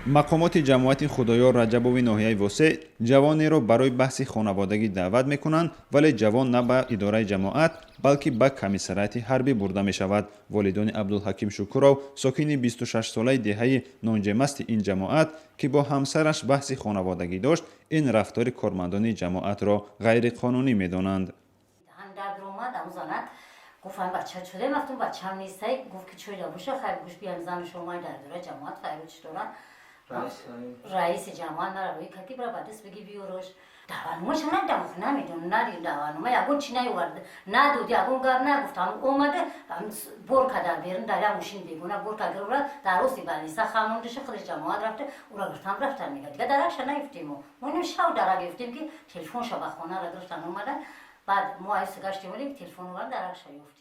Мақомоти ҷамоати Худоёр Раҷабови ноҳияи Восе ҷавонеро барои баҳси хонаводагӣ даъват мекунанд, вале ҷавон на ба идораи ҷамоат, балки ба комиссариати ҳарбӣ бурда мешавад. Волидони Абдулҳаким Шукуров, сокини 26-солаи деҳаи Нонҷемасти ин ҷамоат, ки бо ҳамсараш баҳси хонаводагӣ дошт, ин рафтори кормандони ҷамоатро ғайриқонунӣ медонанд. Гуфт, бача чуде мафтум, бачам нестай. Гуфт, ки чой набоша, хайр, гӯш биям, зану шомай дар идораи ҷамоат хайру чӣ доранд. Раиси ҷамоат мара рӯи кард, ки бира, ба даст бигӣ, биёрош. Даъватномаша надам, намедонам, надидем даъватнома, ягон чӣ наёвард, надод, ягон гап нагуфт. Омада, бор карда берун, дар як мошини бегона бор карда ора, дар рости больница хамондаша. Худаш ҷамоат рафта, ура гиртам, рафтан. Мега, дига даракша наёфтем. Мо ним шав дарак ёфтем, ки телефонша ба хонара гирифтан, омадан. Баъд мо айсу гаштем, олем, телефон овард, даракша ёфтем.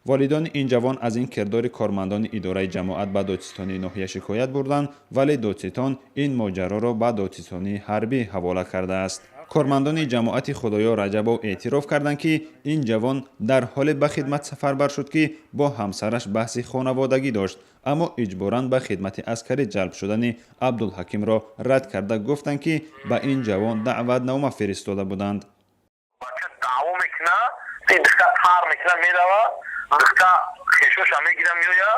Волидони ин ҷавон аз ин кирдори кормандони идораи ҷамоат ба додситонии ноҳия шикоят бурданд, вале додситон ин моҷароро ба додситонии ҳарбӣ ҳавола кардааст. Кормандони ҷамоати Худоёр Раҷабов эътироф карданд, ки ин ҷавон дар ҳоле ба хидмат сафарбар шуд, ки бо ҳамсараш баҳси хонаводагӣ дошт, аммо иҷборан ба хидмати аскарӣ ҷалб шудани Абдулҳакимро рад карда, гуфтанд, ки ба ин ҷавон даъватнома фиристода буданд. Даъво мекунад, тар мекунад, мерава, духта хешоша мегирам, меоя.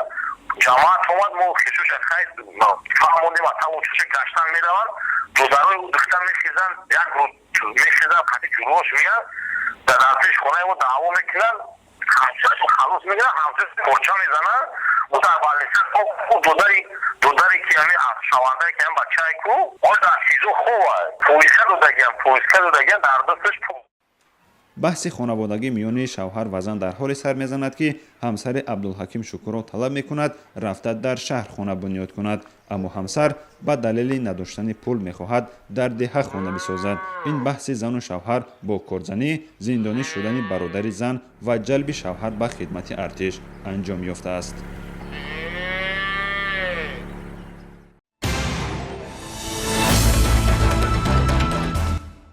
Ҷамоат омад, мо хешоша хай фаҳмондем, атавочаша гаштан мераванд. Додарои духта мехезанд, як рӯз мехезанд, қати ҷурош меянд, дар пеш хонаи мо даъво мекунанд, ҳамсарашо халос мегиранд, ҳамсараш порча мезананд. Ӯ дар больница, додари ки ҳами шавандае, ки ҳами бачае ку он дар СИЗО хова, повестка додагиам, повестка додагиам дар дасташ. Баҳси хонаводагӣ миёни шавҳар ва зан дар ҳоле сар мезанад, ки ҳамсари Абдулҳаким Шукуров талаб мекунад рафта дар шаҳр хона бунёд кунад, аммо ҳамсар ба далели надоштани пул мехоҳад дар деҳа хона бисозад. Ин баҳси зану шавҳар бо корзанӣ, зиндонӣ шудани бародари зан ва ҷалби шавҳар ба хидмати артиш анҷом ёфтааст.